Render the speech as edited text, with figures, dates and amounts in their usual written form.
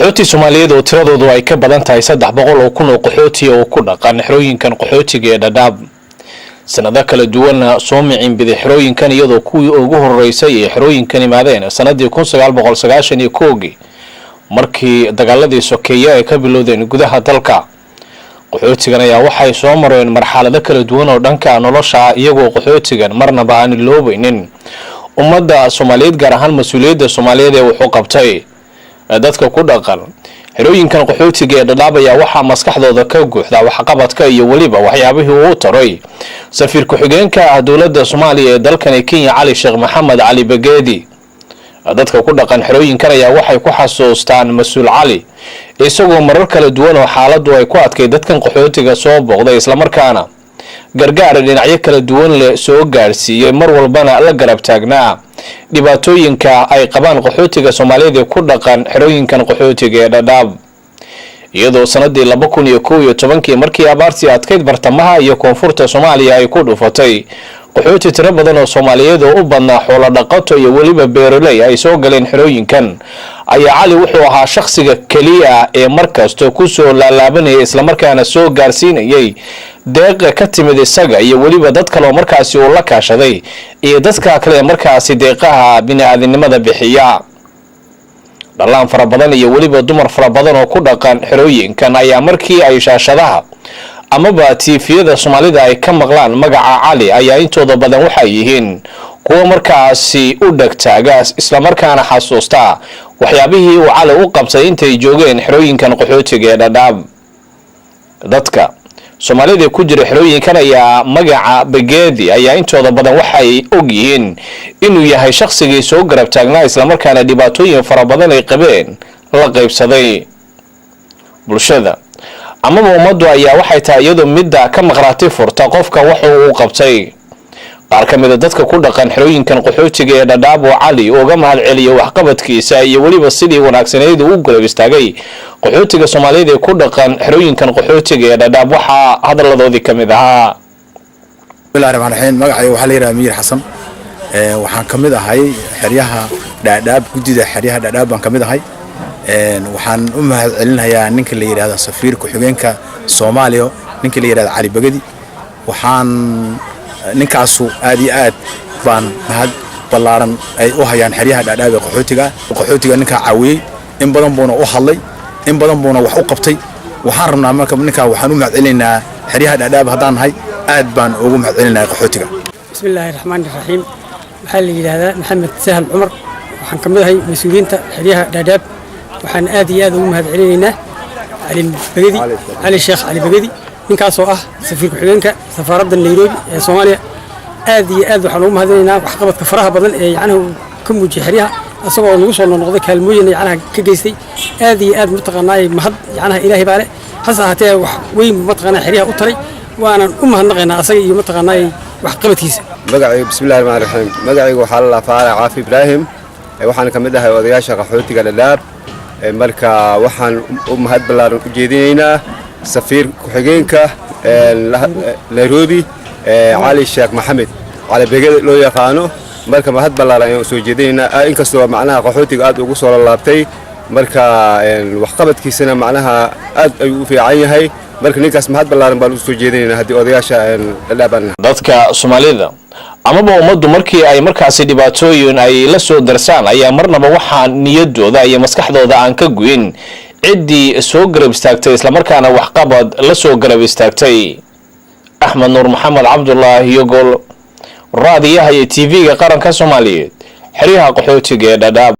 Qaxooti Soomaaliyeed oo tiradoodu ay ka badan tahay 300,000 oo qaxooti oo ku dhaqan xerooyinkan qaxootiga ee Dhadhaab, sanado kala duwanna soo miciinbiday xerooyinkan, iyadoo kuwii ugu horeysay ee xerooyinkan imaadeen sanadii 1991-gii, markii dagaaladii sokeeye ay ka bilowdeen gudaha dalka. Qaxootigan ayaa waxay soo mareen marxalado kala duwan oo dhanka nolosha, iyagoo qaxootigan marnaba aan iloobaynin ummadda Soomaaliyeed, gaar ahaan mas-uuliyadda Soomaaliyeed ee wuxuu qabtay. Dadka ku dhaqan xerooyinkan qaxootiga ee Dhadhaab ayaa waxaa maskaxdooda ka guuxda waxqabadka iyo weliba waxyaabihii uu taray safiir ku-xigeenka dowladda Soomaaliya ee dalkani Kenya, Cali Sheekh Maxamed Cali Bageedi. Dadka ku dhaqan xerooyinkan ayaa waxay ku xasuustaan mas-uul Cali isagoo marar kala duwan oo xaaladu ay ku adkay dadkan qaxootiga soo booqday, islamarkaana gargaar dhinacyo kala duwan leh soo gaadhsiiyey, mar walbana la garab taagnaa dhibaatooyinka ay qabaan qaxootiga Soomaaliyeed ee ku dhaqan xerooyinkan qaxootiga ee Dhadhaab. Iyadoo sanadii 2011-kii, markii abaartii adkayd bartamaha iyo koonfurta Soomaaliya ay ku dhufatay, qaxooti tiro badan oo Soomaaliyeed oo u badnaa xoolo dhaqato iyo weliba beeroley ay soo galeen xerooyinkan, ayaa Cali wuxuu ahaa shakhsiga keliya ee markasta kusoo laalaabanayay, islamarkaana soo gaarsiinayay deeqa ka timid isaga iyo weliba dad kale oo markaasi uu la kaashaday iyo dadka kale ee markaasi deeqaha bini-aadinimada bixiya. Dhallaan fara badan iyo weliba dumar fara badan oo ku dhaqan xerooyinkan ayaa markii ay shaashadaha amaba TV-yada Soomaalida ay ka maqlaan magaca Cali ayaa intooda badan waxay yihiin kuwo markaasi u dhegtaaga, islamarkaana xasuusta waxyaabihii uu Cali u qabtay intay joogeen xerooyinkan qaxootiga ee Dhadhaab. Dadka Soomaalida ku jira xerooyinkan ayaa magaca Bageedi ayaa intooda badan waxay og yihiin inuu yahay shaqsigii soo garab taagnaa, islamarkaana dhibaatooyin fara badan ay qabeen la qaybsaday. Bulshada amaba ummaddu ayaa waxay tahay iyadoo midda ka maqraati furta qofka waxa uu qabtay. Qaar ka mid a dadka ku dhaqan xerooyinkan qaxootiga ee Dhadhaab oo Cali uga mahad celiyo waxqabadkiisa iyo weliba sidii wanaagsaneyd uu u garab istaagay qaxootiga Soomaaliyeed ee ku dhaqan xerooyinkan qaxootiga ee Dhadhaab, waxaa hadaladoodii ka mid ahaa: Bismillahi raxmaan raxiim. Magacayga waxaa la yidhaha Miyir Xasan. Waxaan ka mid ahay xeryaha Dhaadhaab, guddida xeryaha Dhaadhaab baan ka mid ahay. Waxaan u mahad celinayaa ninka la yidhahdo safiir ku-xigeenka Soomaaliya, ninka la yidhahdo Cali Bagadi. Waxaan ninkaasu aad iyo aad baan mahad ballaaran ay u hayaan xeryaha Dhaadhaab ee qaxootiga. Qaxootiga ninkaa caawiyey, in badan buuna u hadlay, in badan buuna wax u qabtay. Waxaan rabnaa marka ninkaa waxaan u mahad celinaynaa. Xeryaha Dhaadhaab haddaan nahay, aad baan ugu mahad celinayaa qaxootiga. Bismi illaahi raxmaani raxiim. Waxaa la yidhaahdaa Maxamed Sahal Cumar. Waxaan ka mid ahay mas-uuliyiinta xeryaha Dhaadhaab. Waxaan aad iyo aad ugu mahad celinaynaa Cali Bagedi, Cali Sheekh Cali Bagedi, ninkaasoo ah safiir ku-xigeenka safaaradda Nairobi ee Soomaaliya. Aad iyo aad waxaan ugu mahadinaynaa waxqabadka faraha badan ee yacnaha uu ka muujiyey xeryaha, isagoo nagu soo noqnoqday, kaalmooyin yacnaha ka geystay. Aad iyo aad mataqaanaa mahad yacnaha Ilaahay baa leh, hase ahaatee wax weyn mataqaanaa xeryaha u taray, waanan u mahadnaqaynaa asaga iyo mataqaanaa waxqabadkiisa. Magacaygu, bismillahi raxmaan raxiim, magacaygu waxaa la Faarax Caafi Ibraahim. Waxaan ka mid ahay odayaasha qaxootiga Dhadhaab. Marka waxaan u mahad ballaaran u jeedinaynaa safiir ku-xigeenka Nairobi, Cali Sheekh Maxamed Cali Begede loo yaqaano. Marka mahad ballaaran ayaan usoo jeedinaynaa, inkastoo macnaha qaxootiga aad ugu soo lalaabtay. Marka waxqabadkiisana macnaha aad ayuu u fiican yahay. Marka ninkaas mahad ballaaran baan usoo jeedinaynaa haddii odayaasha Dhadhaab aan. Dadka Soomaalida amaba ummaddu markii ay markaasi dhibaatooyin ay la soo darsaan ayaa marnaba waxaa niyadooda iyo maskaxdooda aan ka guyin ciddii soo garab istaagtay, islamarkaana waxqabad la soo garab istaagtay. Axmed Nuur Maxamed Cabdulaahi Yogol, raadiyaha iyo TV-ga qaranka Soomaaliyeed, xeryaha qaxootiga ee Dhadhaab.